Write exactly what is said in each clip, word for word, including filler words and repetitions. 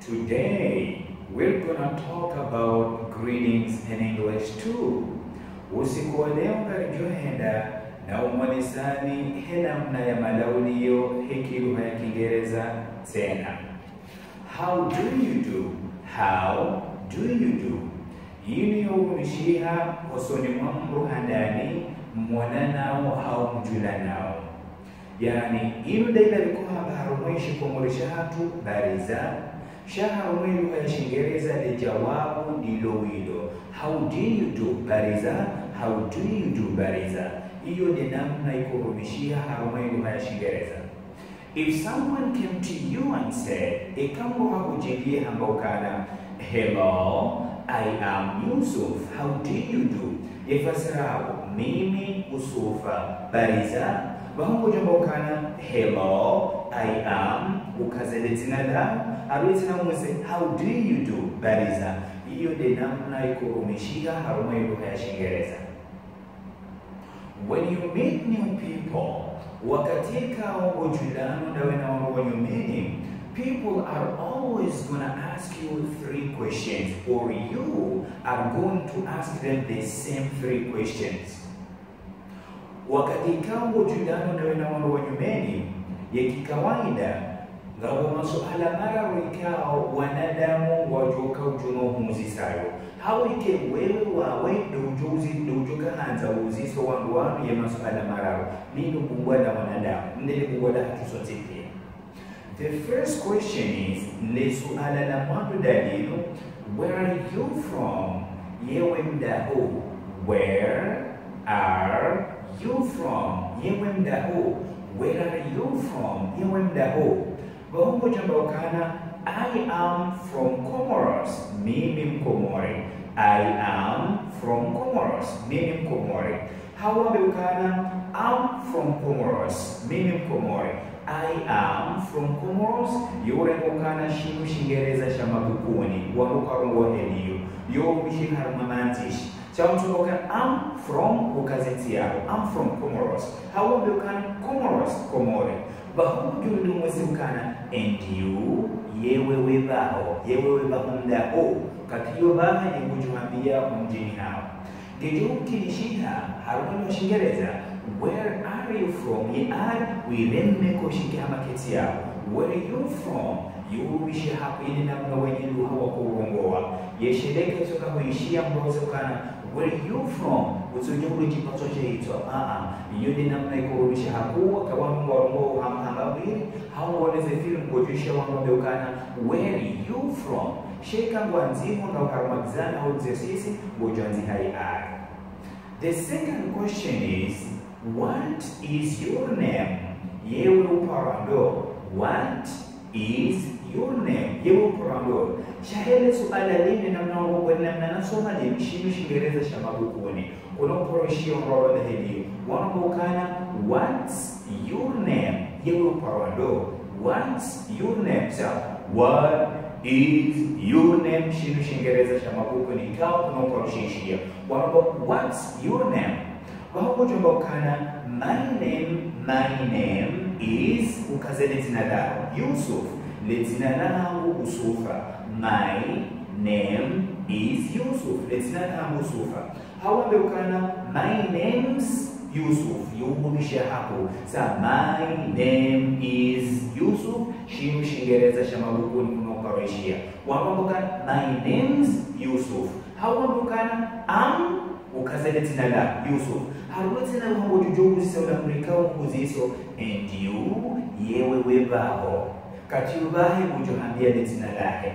Today, we're gonna talk about greetings in English too. Usiku wa leo ngaridjo hwenda na umonesani he namna ya malaulio he lugha ya Shingereza tsena. How do you do? How do you do? Inu yo urumishihwa hosoni mwa mdru handani, mwonanao hau mdjulanao. Yaani, inu nde ila riko hamba harumwa ye shikomori shahatru bariza, sha harumwa ye lugha ya Shingereza le djawabu ndilo wilo. How do you do, bariza? How do you do, bariza? Iyo nde namna iko urumishiha harumwa ye lugha ya Shingereza. If someone came to you and said, eka mdru hahudjilia hamba ukana, "Hello, I am Yusuf. How do you do?" Ye fasiri yaho, mimi Yusufa, bariza. Pvaho ngodjo amba ukana, "Hello, I am," ukaze le dzina laho, halafu tsena umweze, "How do you do, bariza?" Iyo nde namna iko urumishiha harumwa ye lugha ya Shingereza. When you meet new people, wakati ikao ngodjulana ndawe na wandru wa nyumeni, people are always gonna ask you three questions, or you are going to ask them the same three questions. Wakati ikao ngodjulana ndawe na wandru wa nyumeni, ye kikawaida, ngapvo masuala mararu ikao wanadamu ngwadjo ka udjuma uhuzisayo. Hau ike wewe wawe ndo udjo uzi-, ndo udjo kahandza uuzise wandru wanu ye masuala mararu. Mimi ndo bungwa la wanadamu, nde le bungwa lahatru sontsi pia. The first question is, le suala la mwando ndalinu, where are you from? Yewe mdahu? Where are you from? Yewe mdahu? Where are you from? Yewe mdahu? Pvaho ngodjo amba ukana, "I am from Comoros." Mimi Mkomori. "I am from Comoros." Mimi Mkomori. Hau wambe ukana, "I'm from Comoros." Mimi Mkomori. "I am from Comoros." Yo urenge ukana shinu Shingereza sha mabukuni. Wandru karongoa heliyo. Yo urumishiha harumwa mandzishi. Sha mdru ukana, "I'm from," ukaze ntsi yaho. "I'm from Comoros." Hau wambe ukana, "Comoros, Komori." Pvaho ngodjo amba umweze ukana, "And you?" Yewe we pvaho. Yewe we pvaho mdahu? Kati yo pvaho ngodjo hambia mdjini haho. Ngedjo ukinishiha harumwa ye lugha ya Shingereza, "Where are you from?" Ye "are" uireme koshike ha maketsi yaho. "Where are you from?" Yo urumishiha hapvo ile namna wenye lugha wako urongoa. Ye sheleka isoka huishia mboze ukana, "Where you from?" Utsudjo ule djipatso she itswa. Aa, iyo nde namna iko urumishiha hapvo, ka wandru ngwarongoao hamba hamba mbili, hau ngwaonao ze filamu ngodjo ishia wandru wambe ukana, "Where you from?" Sha eka ngwandzihao ngwao harumwa examen hau exercice, ngodjo andziha ye "are." The second question is, what is your name? Yewe uparwa ndo? What is your name? Yewe uparwa ndo? Sha hele suala linu namna wo-, namna nasoma linu, shinu Shingereza sha mabukuni. Kuno uparwa shiyo nrolo ndaheliyo. Wanu ukana, "What's your name?" Yewe uparwa ndo? "What's your name?" Sha, "What is your name?" Shinu Shingereza sha mabukuni. Kao kuno uparwa shishiya. Wanu, "What's your name?" Pvaho ngodjo amba ukana, "My name, my name is," ukaze le dzina laho, "Yusuf." Le dzina lahangu Yusufa. "My name is Yusuf." Le dzina lahangu Yusufa. Hau wambe ukana, "My name's Yusuf." Yo urumishiha hapvo. Sha, "My name is Yusuf." Shinu Shingereza sha mabukuni kuno uparwa shiya. Wanu ukana, "My name's Yusuf." Hau wambe ukana, "I'm," ukaze le dzina laho, "Yusuf." Harumwa le dzina laho ngodjo uzisa ula mdru ikao uhuziso, "And you?" Yewe we pvaho? Kati yo pvahe ngodjo hambia le dzina lahe.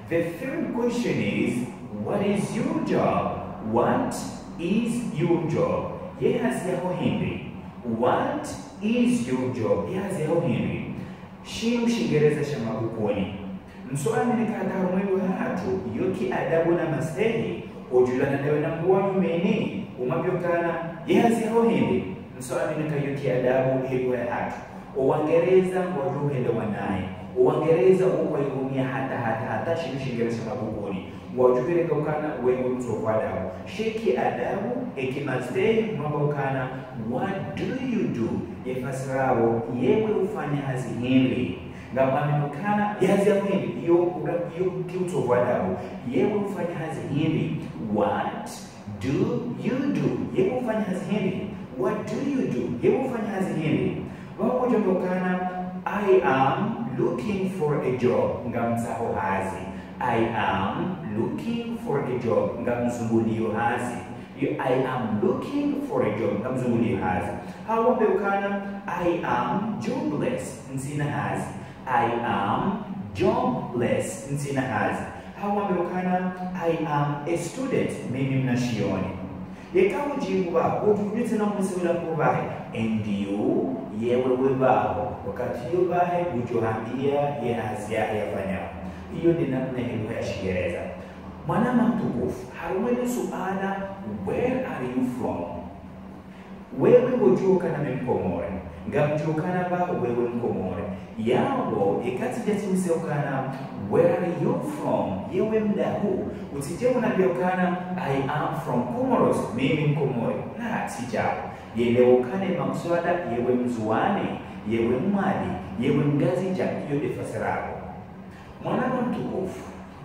The third question is, what is your job? What is your job? Ye hazi yaho hindri? What is your job? Ye hazi yaho hindri? Shinu Shingereza sha mabukuni. Mtsoamini ka hata harumwa ye lugha yahatru, yo kiadabu na mastehi, udjulana ndawe na mdru wa nyumeni, umwambie ukana, "Ye hazi yaho hindri?" Mtsoamini ka yo kiadabu he lugha yahatru. Owangereza ngwadjo helewa naye. Owangereza ngwao irumia hata, hata, hata shinu Shingereza sha mabukuni. Ngwadjo pvelenga ukana wewe mtsofu adabu. Sha kiadabu, eki mastehi, umwambia ukana, "What do you do?" Ye fasiri yaho, "Yewe ufanya hazi hindri?" Ngamwambiyo ukana, ye hazi yaho hindri, iyo ura-, iyo kiutsovu adabu. Yewe ufanya hazi hindri? What do you do? Yewe ufanya hazi hindri? What do you do? Yewe ufanya hazi hindri? Wao udjo amba ukana, I am looking for a job. Ngamtsaho hazi. I am looking for a job. Ngamzunguliyo hazi. Yo, I am looking for a job. Ngamzunguliyo hazi. Hau wambe ukana, I am jobless. Ntsina hazi. I am jobless. Ntsina hazi. Hau wambe ukana, I am a student. Mimi mnashioni. Yeka udjibu ba, udjuditse na mwisi ula kubahe. And you, yewe we baho. Wakati iyo bahe, udjo hambiya ye hazi ya, yafanyao. Iyo nde namna ye lugha ya Shingereza. Mwananya mtukufu, harumwa le suala, where are you from? Wewe ngodjuo ukana mi Mkomori. Ngamdjuo ukana baho wewe Mkomori. Yapvo, yeka tsidja tsimwise ukana, where are you from? Yewe mdahu. Utsidje unambiye ukana, I am from Comoros. Mimi Mkomori. La, tsi djao. Yelewa ukana ye makswada, yewe Mndzuani, yewe Mmwali, yewe Mngazidja, iyo nde fasiri yaho. Mwananya mtukufu,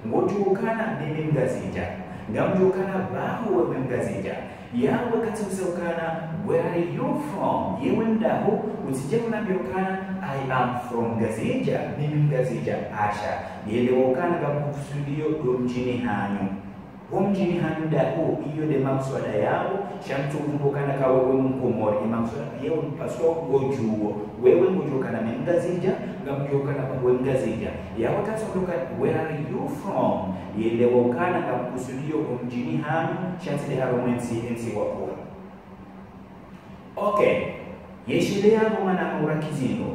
ngodjuo ukana mimi Mngazidja. Ngamdjuo ukana baho wewe Mngazidja. Yapvo yeka tsimwise ukana, where are you from? Yewe mdahu, utsidje unambiye ukana, I am from Ngazidja, mimi Mngazidja. Asha, yelewa ukana ngamkusudiyo ndo mdjini hanyu. Wo mdjini hanyu ndahu, iyo nde makswada yaho, sha mtsuvumbua ukana ka wewe Mkomori, ye makswada, yewe mpaswa ngodjuo. Wewe ngodjuo ukana mi Mngazidja, ngamdjuo ukana baho we Mngazidja. Yapvo yeka tsimwambiyo ukana, where are you from? Yelewa ukana ngamkusudiyo wo mdjini hanyu, sha tsi nde harumwa ye ntsi, ye ntsi wakoha. Okay. Ye shile yapvo mwananya urakizi ndo.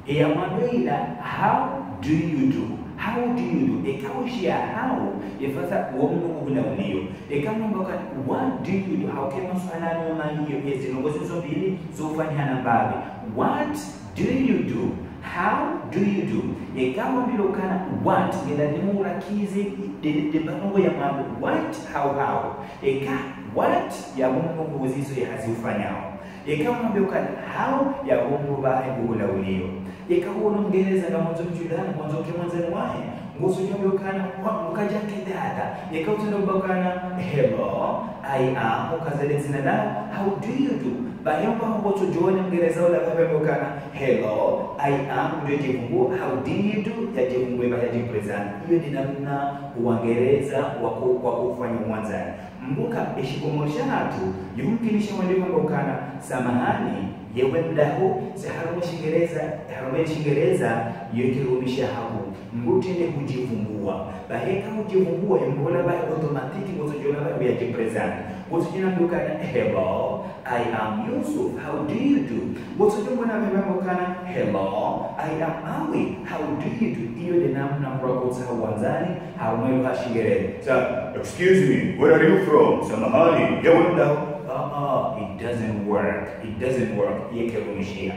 Ye ya mwando ila, how do you do? How do you do? Yeka ushiya how, ye fasiri wo mndru uhula uliyo. Yeka mwamba ukana, what do you do? Hau ke maswala no mayiyo, ye zindrongoo zizo mbili, zo ufanyihana mbapvi. What do you do? How do you do? Yeka wambilwa ukana what, nge lazimu urakizi, nde, nde mba ndrongoo ya mwando. What, how, how. Yeka what, ya mndru nguhuziso ye hazi ufanyao. Yeka wambilwa ukana how, ya mndru baho nguhula uliyo. Yeka uwo no Mngereza ngamwandzo mdjuane, mwandzo ke mwandzani wahe. Ngotsodjo amba ukana, wa, ukadja ke dada. Yeka utsendo amba ukana, hello, I am, ukaza le dzina laho, how do you do? Bahi mba ngotsodjo ona Mngereza ula bahi amba ukana, hello, I am, ndo djivumbua, how do you do? Ya djivumbua, bahi ya djiprésenter. Iyo nde namna Wangereza wako, wako ufanya mwandzani. Mbuka, ye Shikomori shahatru, yumkinisha wende wamba ukana, samahani, yewe mdahu, tsi harumwa Shingereza, harumwa Shingereza, yo kirumisha haku. Mndru utsende hudjivumbua. Bahi yeka hudjivumbua, ye mndru ula bahi automatique, ngotsodjo ona bahi ya djiprésenter. Ngotsodjo nambiya ukana, hello, I am Yusuf, how do you do? Ngotsodjo ona bahi amba ukana, hello, I am Ali, how do you do? Iyo nde namna mndru akotsaha wandzani, harumwa ye lugha ya Shingereza. So, excuse me, where are you from? Samahani, yewe mdahu? Uh-uh, it doesn't work. It doesn't work. Ye kirumishiha.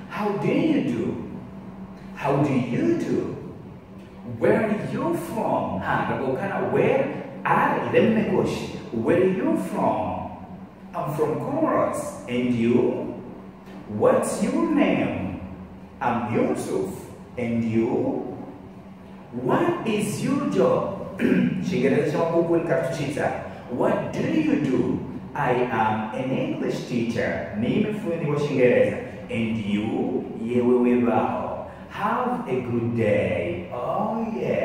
How do you do? How do you do? Where are you from? Ha, ngapvo ukana where are, ile mmekoshi. Where are you from? I'm from Comoros. And you? What's your name? I'm Yusuf. And you? What is your job? Shingereza sha mabukuni kartsushitsaha. What do you do? I am an English teacher. Mimi fundi wa Shingereza. And you? Yewe we baho. Have a good day. Oh yeah.